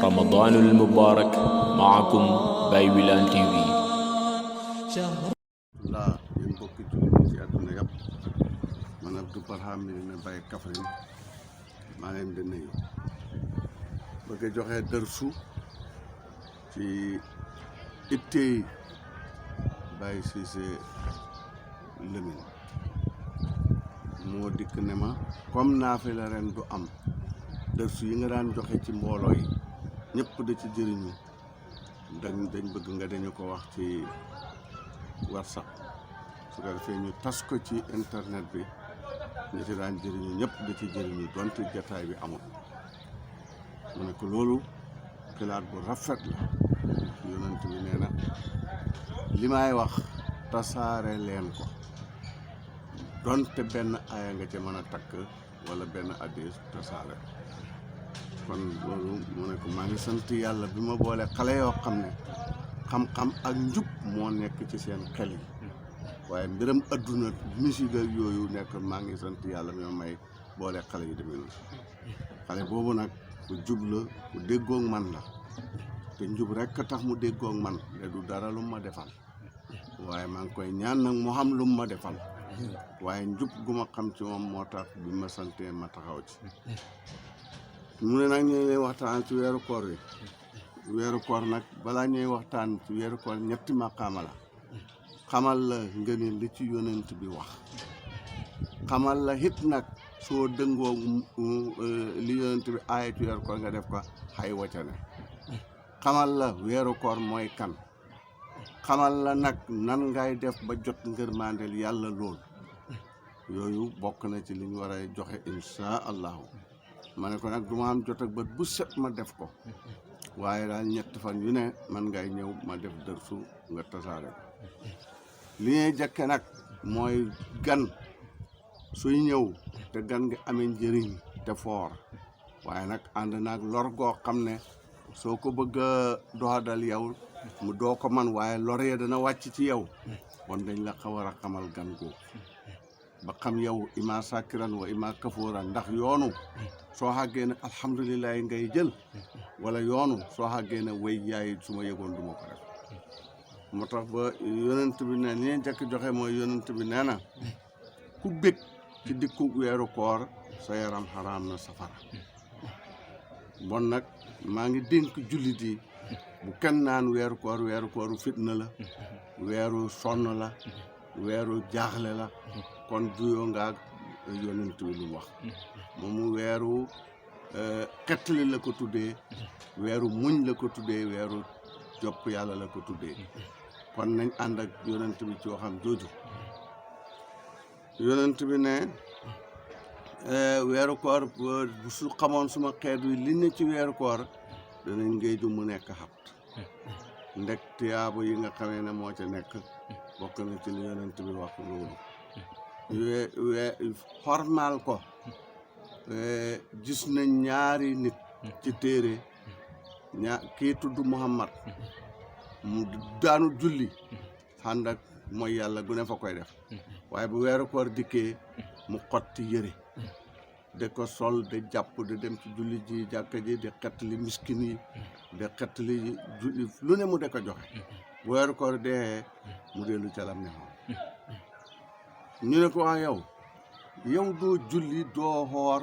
رمضان المبارك معكم باي ويلان تي في. الله ينبوك جولي في أدنى يب من عبدو برهام من باي كفرين ما عند نيو بقى جوه درسو في التي باي سيسي لمن moo dikk ne ma comme naafila ren du am dërsu yi nga daan joxe ci mbooloo yi ñëpp da ci jëriñu dañ bëgg nga dañu ko wax ci WhatsApp su ko defee ñu tas ko ci internet bi ñi ci daan jëriñu ñëpp da ci jëriñu donte jataay bi amul mu ne ko loolu xalaat bu rafet la yonent bi nee na li may wax tasaare leen ko donte benn aaya nga ca mën a takk wala benn hadiis tasaare kon loolu mu ne ko maa ngi sant yàlla bi ma boole xale yoo xam ne xam-xam ak njub moo nekk ci seen xel yi waaye mbiram adduna musique ak yooyu nekk maa ngi sant yàlla mi ma may boole xale yi demee noonu xale boobu nag ku jub la ku déggoog man la te njub rek tax mu déggoog man te du dara lu ma defal waaye maa ngi koy ñaan nag mu xam lu ma defal waaye njub gu ma xam ci moom moo tax bi ma santee ma taxaw ci mu ne nag ñuy lay waxtaan ci weeru koor wi weeru koor nag balaa ñuy waxtaan ci weeru koor ñetti maqaama la xamal la nga ne li ci yonent bi wax xamal la it nag soo dëngoo li yonent bi aaya ci weeru koor nga def ko xay wacane xamal la weeru koor mooy kan xamal la nag nan ngay def ba jot ngërmandeel yàlla lool yooyu bokk na ci li ñu war a joxe insha allahu ma ne ko nag du ma am jot ak bët bu set ma def ko waaye daal ñetti fan yu ne man ngay ñëw ma def dërsu nga tasaare ko li ñuy jëkke nag mooy gan suy ñëw te gan nga amee njëriñ te foor waaye nag ànd naag lor goo xam ne soo ko bëgg a doxadal yow mu doo ko man waaye lor ya dana wàcc ci yow kon dañ la war a xamal gan googu ba xam yow ima sakiran wa ima kafuran ndax yoonu soo xàggee ne alhamdulilah ngay jël wala yoonu soo xàggee ne way yaay su ma yëgoon du ma ko def moo tax ba yonent bi ne li ñuy jëkk joxe mooy yonent bi nee na ku bég ci dikku weeru koor sa yaram xaraam na safara bon nag maa ngi dénk jullit yi bu kenn naan weeru kooru fitna la weeru sonn la weeru jaaxle la kon duyoo ngaag yonent bi lu wax moomu weeru xettali la ko tuddee weeru muñ la ko tuddee weeru jopp yàlla la ko tuddee kon nañ ànd ak yonent bi ci waxam jooju yonent bi ne weeru koor bu su xamoon suma xeet wi li ne ci weeru koor danañ ngéeju mu nekk xabt ndek tiyaabo yi nga xamee ne moo ca nekk bokk na ci li yonent bi wax loolu xormaal ko gis nañ ñaari nit ci téere kii tudd Muhammad mu daanu julli ànd ak mooy yàlla gu ne fa koy def waaye bu weeru koor dikkee mu xotti yëre de ko sol de jàpp de dem ci julli ji jàkka ji de xettali miskin yi de xettali julli lu ne mu de ko joxe bu weeru koor dee mu dellu calam ne xool ñu ne ko wax yow doo julli doo xoor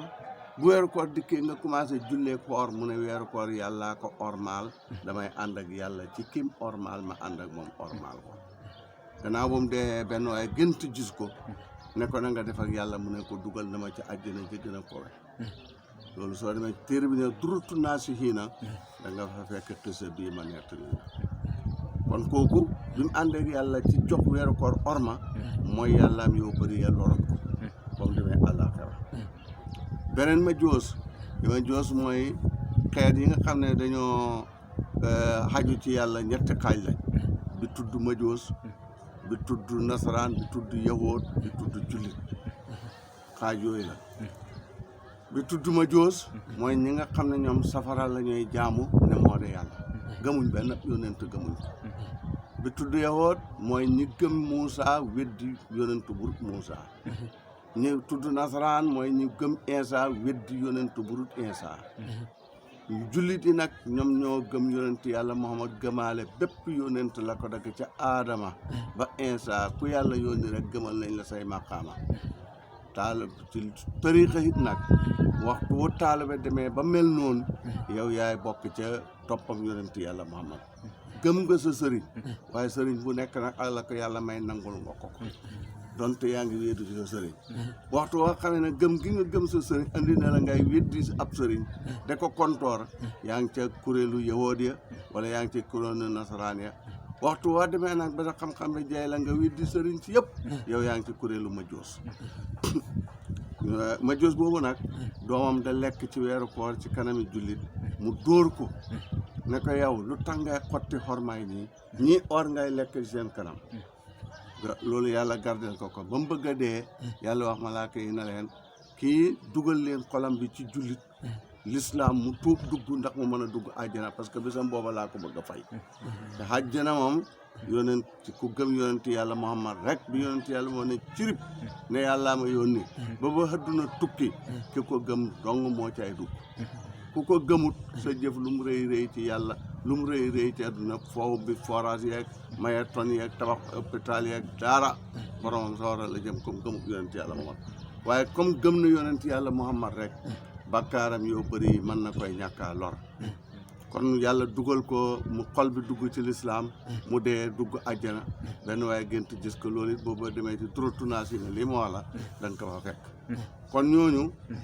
bu weeru koor dikkee nga commencé jullee xoor mu ne weeru koor yàllaa ko ormaal damay ànd ak yàlla ci kim ormaal ma ànd ak moom ormaal ko gannaaw ba mu dee benn waaye gënt gis ko ne ko na nga def ak yàlla mu ne ko dugal na ma ci àjjana ci gën a kowe loolu soo demee téere bi ne durutu naa si xiina da nga fa fekk xisa bii ma nett nii kon kooku bi mu ànd ak yàlla ci jox weeru koor orma mooy yàllaam yow bëri ya loroon ko ba mu demee àllaaxira beneen ma joos mooy xeet yi nga xam ne dañoo xaju ci yàlla ñetti xaaj lañ bi tudd ma joos bi tudd nasaraan bi tudd yahood bi tudd jullit xaaj yooyu la bi tudd ma joos mooy ñi nga xam ne ñoom safara la ñuy jaamu ne moo de yàlla gëmuñ benn yonent gëmuñ ko bi tudd yahood mooy ñi gëm Muusa weddi yonent bu Muusa ñu tudd nasaraan mooy ñu gëm Insa weddi yonent bu dul Insa jullit yi nag ñoom ñoo gëm yonent yàlla Muhammad gëmaale bépp yonent la ko dagg ca Aadama ba Insa ku yàlla yónni rek gëmal nañ la say maqaama taal ci tarixa it nag waxtu wu taalibe demee ba mel noonu yow yaay bokk ca toppam yonent yàlla Muhammad gëm nga sa sëriñ waaye sëriñ bu nekk nag ak la ko yàlla may nangul nga ko donte yaa ngi wéedu ci sa sëriñ waxtu woo xamee ne gëm gi nga gëm sa sëriñ andi na la ngay weddi ab sëriñ de ko kontoor yaa ngi ca kuréelu yahood ya wala yaa ngi ca kuréelu nasaraan ya waxtu woo demee nag ba sa xam-xam ne jaay la nga weddi sëriñ si yëpp yow yaa ngi ci kuréelu majoos majoos boobu nag doomam da lekk ci weeru koor ci kanami jullit mu dóor ko ne ko yow lu tax ngay xotti xormaay ñii or ngay lekk ci seen kanam loolu yàlla gardel ko ba mu bëgg a dee yàlla wax malaaka yi na leen kii dugal leen xolam bi ci jullit l'islam mu tuub dugg ndax mu mën a dugg àjjana parce que bisam booba laa ko bëgg a fay te àjjana moom yonent ku gëm yonent yàlla Muhammad rek bi yonent yàlla moo ne cirib ne yàllaa ma yónni ba àdduna tukki ki ko gëm dong moo cay dugg ku ko gëmut sa jëf lu mu rëy rëy ci yàlla lu mu rëy rëy ci àdduna foofu bi forage yeeg maye ton yeeg tabax hôpital yeeg dara boromam sawara la jëm comme gëmut yonent yàlla Muhammad waaye comme gëm na yonent yàlla Muhammad rek bakkaaram yoo bëri yi mën na koy ñàkkaa lor kon yàlla dugal ko mu xol bi dugg ci lislaam mu dee dugg àjjana benn waaye gént gis ko loolu it booba demee ci turotunaas yi ne lii ma wax la da nga ko fa fekk kon ñooñu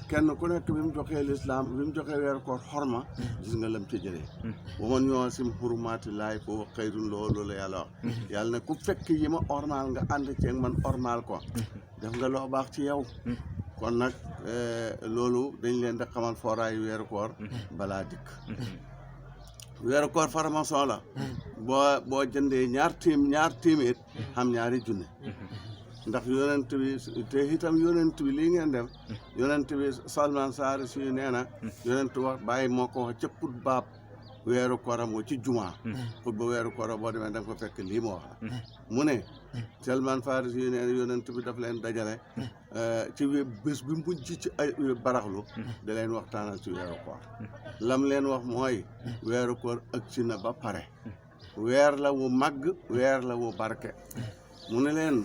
kenn ku nekk bi mu joxee lislaam bi mu joxee weeru koor xorma gis nga lam ci jëlee bu man ñoo sim xurumaati laay ko xëyrun loolu la yàlla wax yàlla ne ku fekk yi ma ormaal nga ànd ceeg man ormaal ko def nga loo baax ci yow kon nag loolu dañ leen di xamal fooraayu weeru koor balaa dikk weeru koor faramason la boo jëndee ñaar téeméer xam ñaari junne ndax yonent bi te itam yonent bi lii ngeen def yonent bi Salman Saari si nee na yonent wax bàyyi moo ko wax ca put baab weeru kooram ci jumaa put ba weeru kooram boo demee da nga ko fekk lii ma wax la mu ne Salman Faris yi nee na yonent bi daf leen dajale ci bés bi mujj ci ay baraxlu da leen waxtaanal ci weeru koor lam leen wax mooy weeru koor agsi na ba pare weer la wu màgg weer la wu barke mu ne leen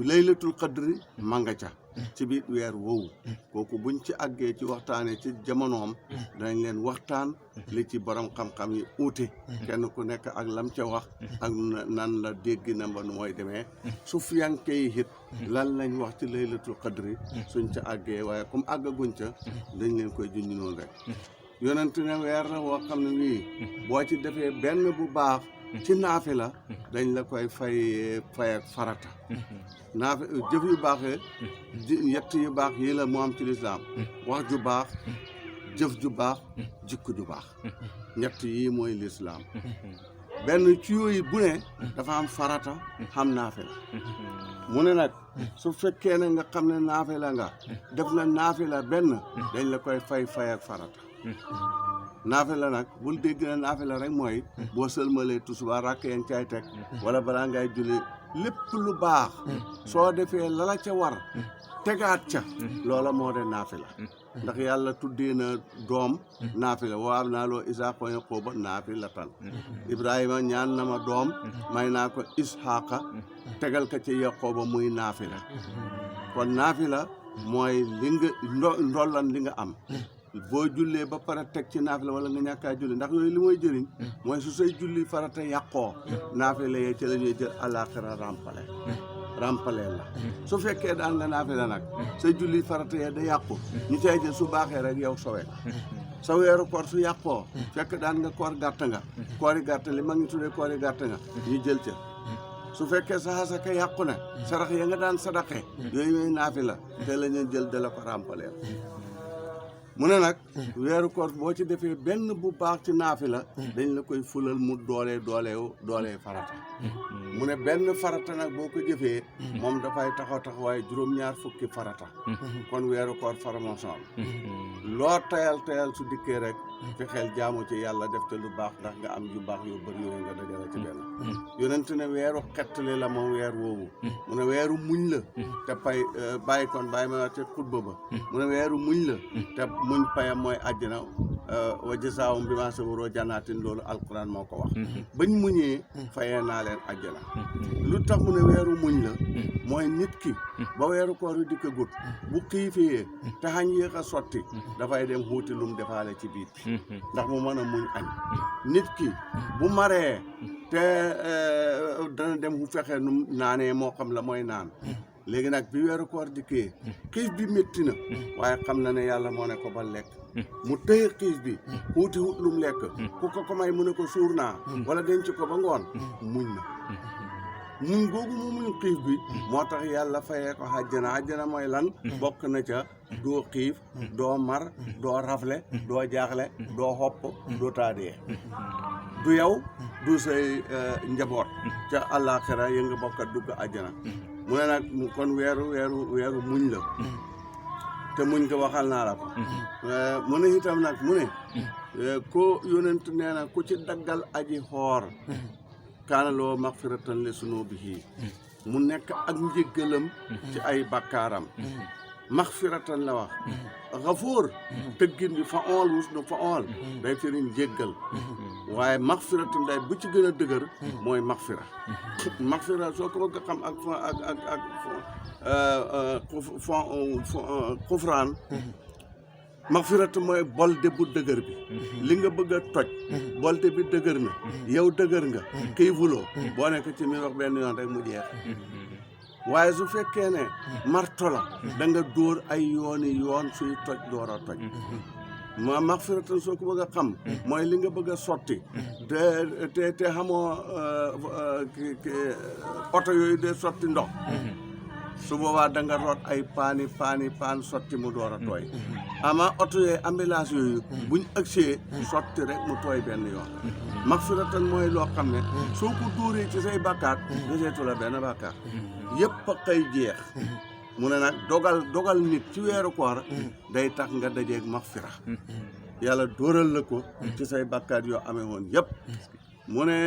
laylatul qadri manga ca ci biir weer woowu kooku buñ ci àggee ci waxtaanee ci jamonoom dañ leen waxtaan li ci borom xam-xam yi uute kenn ku nekk ak lam ca wax ak nan la dégg na ba nu mooy demee sufiyanke yi it lan lañ wax ci laylatul qadri suñ ca àggee waaye comme àggaguñ ca dañ leen koy junj noonu rek yonent ne weer la woo xam ne wii boo ci defee benn bu baax ci naafi la dañ la koy fay ak farata naafi jëf yu baaxee yett yu baax yii la mu am ci lislaam wax ju baax jëf ju baax jikko ju baax ñett yii mooy lislaam benn ci yooyu bu ne dafa am farata xam naafi la mu ne nag su fekkee ne nga xam ne naafi la nga def na naafi la benn dañ la koy fay ak farata naafila nag bul dégg na naafila rek mooy boo sëlmalee tusubaar rakk yaa ngi caay teg wala balaa ngay julli lépp lu baax soo defee lala ca war tegaat ca loola moo de naafila ndax yàlla tuddee na doom naafila waa am naa loo Isaaqa wa Yaquuba naafilatan Ibrahima ñaan na ma doom may naa ko Isxaaqa tegal ka ci Yaquuba muy naafila kon naafila mooy li nga ndollan li nga am boo jullee ba pare teg ci naafila wala nga ñàkkaa julli ndax yooyu li mooy jëriñ mooy su say julli farata yàqoo naafila yee ci la ñuy jël àllaaxira rampale la su fekkee daan nga naafila nag say julli farata yee da yàqu ñu cay jël su baaxee rek yow sowe sa weeru koor su yàqoo fekk daan nga koor gàtt nga koori gàtt li ma ngi tuddee koori gàtt nga ñu jël ca su fekkee sa xasaka yàqu na sarax ya nga daan sadaqe yooyu mooy naafila te la ñu jël da la ko rampaleel mu ne nag weeru koor boo ci defee benn bu baax ci naafila dañ la koy fulal mu doolee farata mu ne benn farata nag boo ko jëfee moom dafay taxawaay juróom-ñaar fukki farata kon weeru koor formation loo tayal su dikkee rek fexeel jaamu ci yàlla def te lu baax ndax nga am yu baax yu bëri yooyu nga dajale ci benn yonent ne weeru xettali la moom weer woowu mu ne weeru muñ la te pay bàyyi ma wax ci xutba ba mu ne weeru muñ la te muñ payam mooy àjjana wa jazaahum bimaa sabaru jannaatin loolu alquran moo ko wax bañ muñee fayee naa leen àjjana lu tax mu ne weeru muñ la mooy nit ki ba weeru koor yi di ko gut bu xiifee te xañ yéex a sotti dafay dem xuuti lum defaale ci biir bi ndax mu mën a muñ añ nit ki bu maree te dana dem bu fexe nu naanee moo xam la mooy naan léegi nag bi weeru koor dikkee xiif bi métti na waaye xam na ne yàlla moo ne ko ba lekk mu tëye xiif bi xuuti wut lum lekk ku ko may mu ne ko suur naa wala denc ko ba ngoon muñ na muñ googu mu muñ xiif bi moo tax yàlla fayee ko àjjana mooy lan bokk na ca doo xiif doo mar doo rafle doo jaaxle doo xopp doo taadee du yow du say njaboot ca àllaaxira ya nga bokk a dugg àjjana mu ne nag kon weeru muñ la te muñ ko waxal naa la ko mu ne itam nag mu ne ko yonent nee na ku ci daggal aji xoor kaana loo maxfiratan li sunuubihi mu nekk ak njéggalam ci ay bakkaaram maxfiratan la wax xafoor tëggin bi fa ool wus nu fa ool day firi njéggal waaye maxfiratan day bu ci gën a dëgër mooy maxfira soo ko bëgg a xam ak xufraan maxfiratu mooy bolde bu dëgër bi li nga bëgg a toj bolde bi dëgër na yow dëgër nga kii vuloo boo nekk ci mi wax benn yoon rek mu jeex waaye su fekkee ne marto la da nga dóor ay yoon suy toj door a toj ma maxfiratan soo ko bëgg a xam mooy li nga bëgg a sotti te xamoo oto yooyu de sotti ndox su boobaa da nga root ay paan sotti mu door a tooy ama oto yooyu ambulance yooyu buñ agsee sotti rek mu tooy benn yoon maxfiratan mooy loo xam ne soo ko dóoree ci say bàkkaar deseetu la benn bàkkaar yëpp a kay jeex mu ne nag dogal nit ci weeru koor day tax nga dajeeg maxfira yàlla dóoral la ko ci say bàkkaar yoo amee woon yëpp mu ne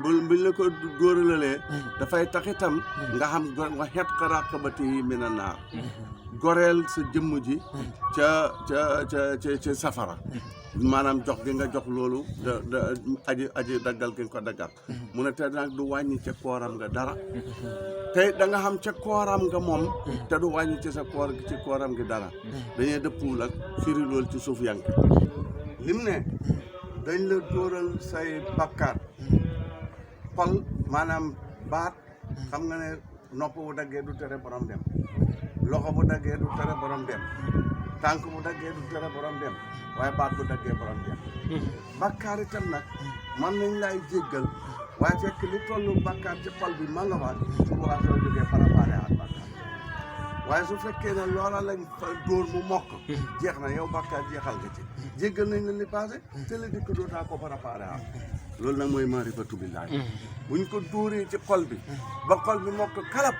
buñ la ko dóoralalee dafay tax itam nga xam nga xet raqabati yi mina naar goreel sa jëmm ji ca safara maanaam jox gi nga jox loolu aji daggal gi nga ko daggal mu ne te nag du wàññi ca kooram nga dara te da nga xam ca kooram nga moom te du wàññi ci sa koor gi ci kooram gi dara dañuy dëppul ak firi loolu ci suuf yank lim ne dañ la dóoral say bakkaat xol maanaam baat xam nga ne nopp bu daggee du tere borom dem loxo bu daggee du tere borom dem tànk bu daggee du tere borom dem waaye baat bu daggee borom dem bakkaar itam nag man nañ lay jéggal waaye fekk li tollu bakkaar ci xol bi ma nga waat su boobaa soo jógee préparé at bakkaar waaye su fekkee ne loola lañ dóor mu mokk jeex na yow bakkaar jeexal nga ci jéggal nañ la li passé te la dikk dootaa ko préparé at loolu nag mooy maarifatu billaahi buñ ko dóoree ci xol bi ba xol bi mokk kalab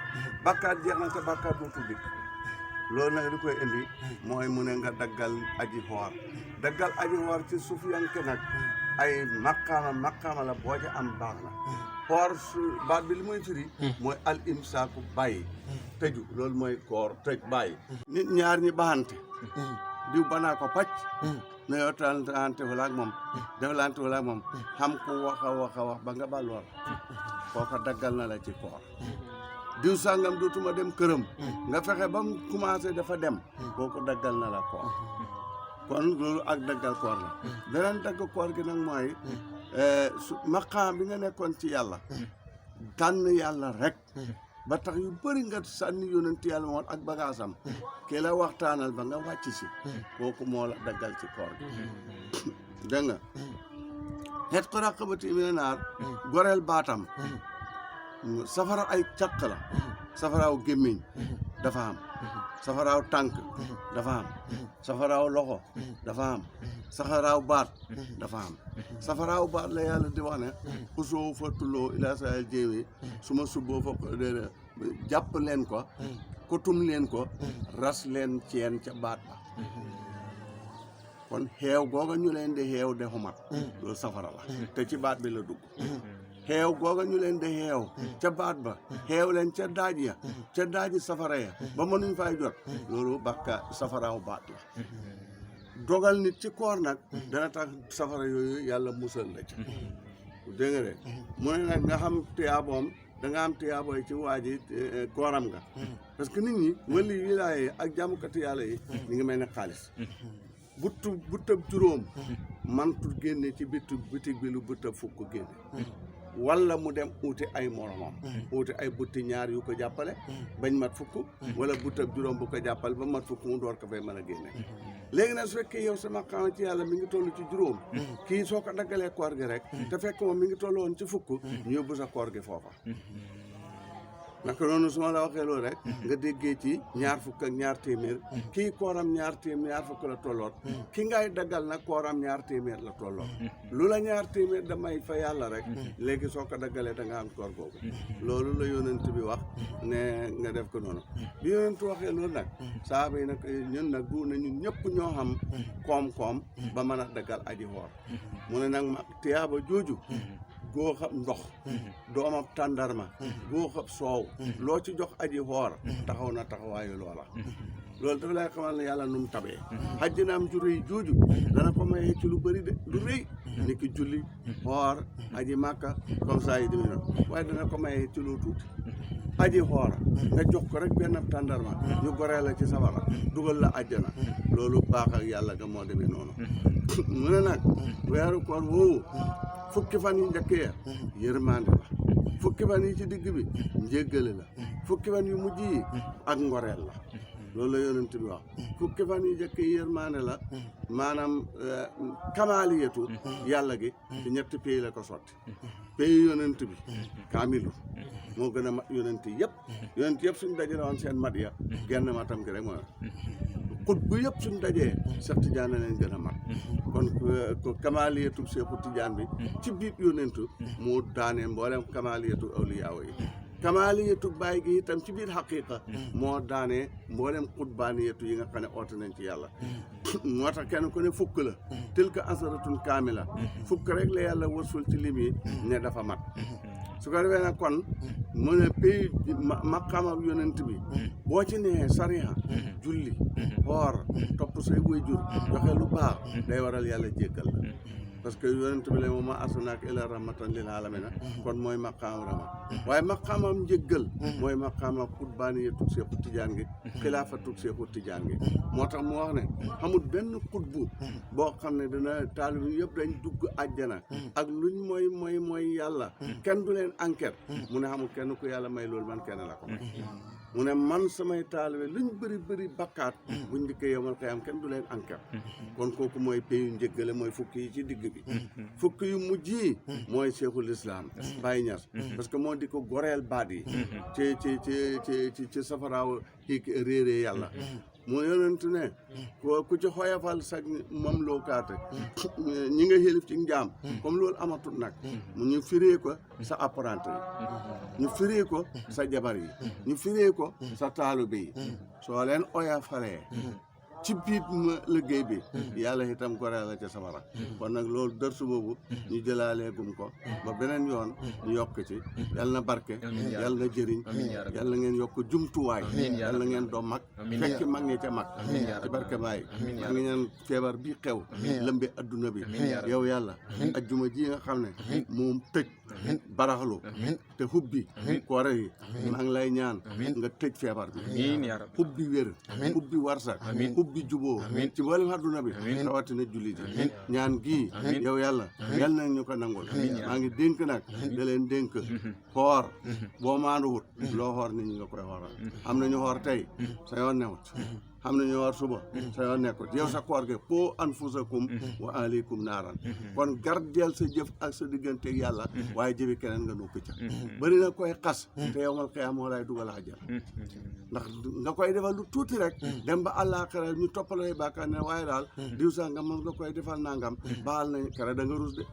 bakkaar jeex na te bakkaar dootul dikk loolu nag di koy indi mooy mu ne nga daggal aji xoor ci suuf yanke nag ay maqaama la boo ca am baax na xoor su baat bi li muy firi mooy al imsaaku bàyyi tëju loolu mooy koor tëj bàyyi nit ñaar ñi baxante diw banaa ko pàcc na yow talante wala ak moom deflante wala ak moom xam ko wax ba nga baloor kooka daggal na la ci koor diw sàngam dootuma dem këram nga fexe ba mu commencé dafa dem kooku daggal na la koor kon loolu ak daggal koor la beneen dagg koor gi nag mooy maqaam bi nga nekkoon ci yàlla tànn yàlla rek ba tax yu bëri nga sànni yonent yàlla moom ak bagaasam kii la waxtaanal ba nga wàcc si kooku moo la daggal ci koor gi dégg nga xet ko raqabati mina naar goreel baatam safara ay caq la safaraaw gémmiñ dafa am safaraaw tànk dafa am safaraaw loxo dafa am safaraaw baat dafa am safaraaw baat la yàlla di wax ne usoo fa tulloo ilaa sayal jéewee su ma subboo fa jàpp leen ko kutum leen ko ras leen ceen ca baat ba kon xeew googa ñu leen di xeew de xumat loolu safara la te ci baat bi la dugg xeew googa ñu leen di xeew ca baat ba xeew leen ca daaji safara ya ba mënuñ fay jot loolu bakka safaraaw baat la dogal nit ci koor nag dana tax safara yooyu yàlla musal la ci dégg nga de mu ne nag nga xam tiyaaboom da nga am tiyaabooy ci waa ji kooram nga parce que nit ñi wali wilaaye ak jàmmkati yàlla yi ñu ngi mel ne xaalis buttab juróom mantul génne ci bitig bi lu buttab fukk génne wala mu dem uuti ay moromam uuti ay butti ñaar yu ko jàppale bañ mat fukk wala buttab juróom bu ko jàppale ba mat fukk mu door ko fay mën a génne léegi nag su fekkee yow sama xam ci yàlla mi ngi toll ci juróom kii soo ko daggalee koor gi rek te fekk moom mi ngi toll woon ci fukk ñu yóbbu sa koor gi foofa naka noonu su ma la waxee loolu rek nga déggee ci ñaar fukk ak ñaar téeméer kii kooram ñaar fukk la tolloot ki ngay daggal nag kooram ñaar téeméer la tolloot lu la ñaar téeméer damay fa yàlla rek léegi soo ko daggalee da nga am koor googu loolu la yonent bi wax ne nga def ko noonu bi yonent waxee loolu nag saaba yi nag ñun nag du na ñun ñëpp ñoo xam koom-koom ba mën a daggal aji woor mu ne nag ma tiyaaba jooju goo xam ndox doomam tàndarma goo xam soow loo ci jox aji xoor taxaw na taxawaayu loola loolu dafa lay xamal ne yàlla nu mu tabee xajjinaam ju rëy jooju dana ko mayee ci lu bëri de lu rëy ni ki julli xoor aji màkka comme ça yi dimi noonu waaye dana ko mayee ci lu tuuti aji xoora nga jox ko rek benn tàndarma ñu goree la ci safara dugal la àjjana loolu baax ak yàlla ga moo demee noonu mu ne nag weeru koor woowu fukki fan yi njëkk ya yërmande la fukki fan yi ci digg bi njéggale la fukki fan yu mujj yi ak ngoreel la loolu la yonent bi wax fukki fan yi njëkk yi yërmande la maanaam kamaaliyatu yàlla gi ci ñetti pays la ko sotti pays yonent bi kaamilu moo gën a mat yonent yëpp suñ dajale woon seen mat ya genn matam gi rek mooy xut bu yëpp suñ dajee Cheikh Tidjane leen gën a mat kon kamaaliyatu Cheikhu Tidjane bi ci biir yonentu mu daane mboolem kamaaliyatu awliyaaw yi kamaaliyatu Baay gi itam ci biir xaqiqa moo daane mboolem xutbaaniyatu yi nga xam ne oote nañ ci yàlla moo tax kenn ku ne fukk la tilka asaratun kaamila fukk rek la yàlla wërsul ci lim yi ne dafa mat su ko defee nag kon mu ne pays maqaam ak yonent bi boo ci nee sariya julli xoor topp say waajur joxe lu baax day waral yàlla jéggal la parce que yonent bi la moom ma arsalnaaka illaa rahmatan lil aalamiina kon mooy maqaam rama waaye maqaamam njëggal mooy maqaamam xutbaaniyatu Seexu Tijaan gi xilaafatu Seexu Tijaan gi moo tax mu wax ne xamul benn xutbu boo xam ne dina taalibe yëpp dañ dugg àjjana ak luñ mooy yàlla kenn du leen enquête mu ne xamul kenn ku yàlla may loolu man kenn la ko may mu ne man samay taalibe luñ bëri bakkaat buñ dikkee yowmal qiyaam kenn du leen enquête kon kooku mooy pays njëggale mooy fukki yi ci digg bi fukki yu mujj yi mooy Cheikhul Islam Baye Niass parce que moo di ko goreel baat yi ci safaraaw yi réeree yàlla mu yonent ne ku ci xoyafal sa moom loo kaate ñi nga xélif ci njaam comme loolu amatul nag mu ñu firee ko sa apprenti yi ñu firee ko sa jabar yi ñu firee ko sa taalibe yi soo leen oyafalee ci biir liggéey bi yàlla itam goreel la ca safara kon nag loolu dërsu boobu ñu jëlaaleegum ko ba beneen yoon ñu yokk ci yàlla na barke yàlla na jëriñ yàlla ngeen yokk jumtuwaay yàlla ngeen doom mag fekki mag ñi ca mag ci barke Baay maa ngi ñaan feebar bi xew lëmbe adduna bi yow yàlla ajjuma ji nga xam ne moom tëj baraxlu te hubbi koore yi maa ngi lay ñaan nga tëj feebar bi hubbi wér hubbi warsak hubbi juboo ci mboolem adduna bi rawatina jullit yi ñaan gii yow yàlla yal na ñu ko nangul maa ngi dénk nag da leen dénk xoor boo maanduwut loo xoor nit ñi nga koy xooral am na ñu xoor tey sa yoon newut xam na ñu war suba sa yoon nekkut yow sa koor ge po anfusakum wa aleykum naaran kon gardeel sa jëf ak sa digganteeg yàlla waaye jëfi keneen nga noppi ca bëri na koy xas te yow mal xiyaam moo lay dugal àjjana ndax nga koy defal lu tuuti rek dem ba àllaaxira ñu toppalay bàkkaar ne waaye daal diw sax nga mën nga koy defal nangam baal nañ kere da nga rus de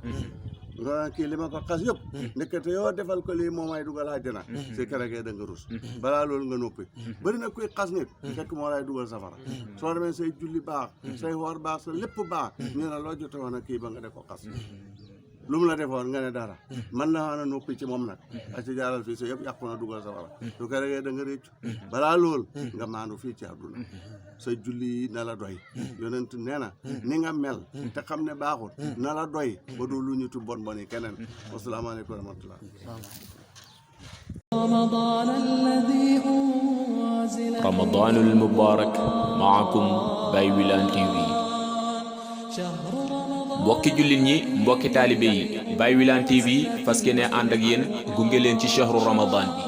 nga kii li ma ko xas yëpp nekkate yoo defal ko lii moom ay dugal àjjana si keregee da nga rus balaa loolu nga noppi bëri na kuy xas nit fekk moo lay dugal safara soo demee say julli baax say woor baax sa lépp baax ñu ne loo jote woon a kii ba nga def ko xas lu mu la defoon nga ne dara man na waana noppi ci moom nag ak ci jaaral fii sa yëpp yàqu na dugal safara su keregee da nga réccu balaa loolu nga maandu fii ci àdduna sa julli yi na la doy yonent nee na ni nga mel te xam ne baaxul na la doy ba du lu ñu tu bon boni keneen wasalaamaaleykum wa rahmatullah رمضان المبارك معكم باي ويلان TV mbokki jullit ñi mbokki taalibe yi Baye Wilane TV fas yéene ànd ak yéen gunge leen ci shahru Ramadan bi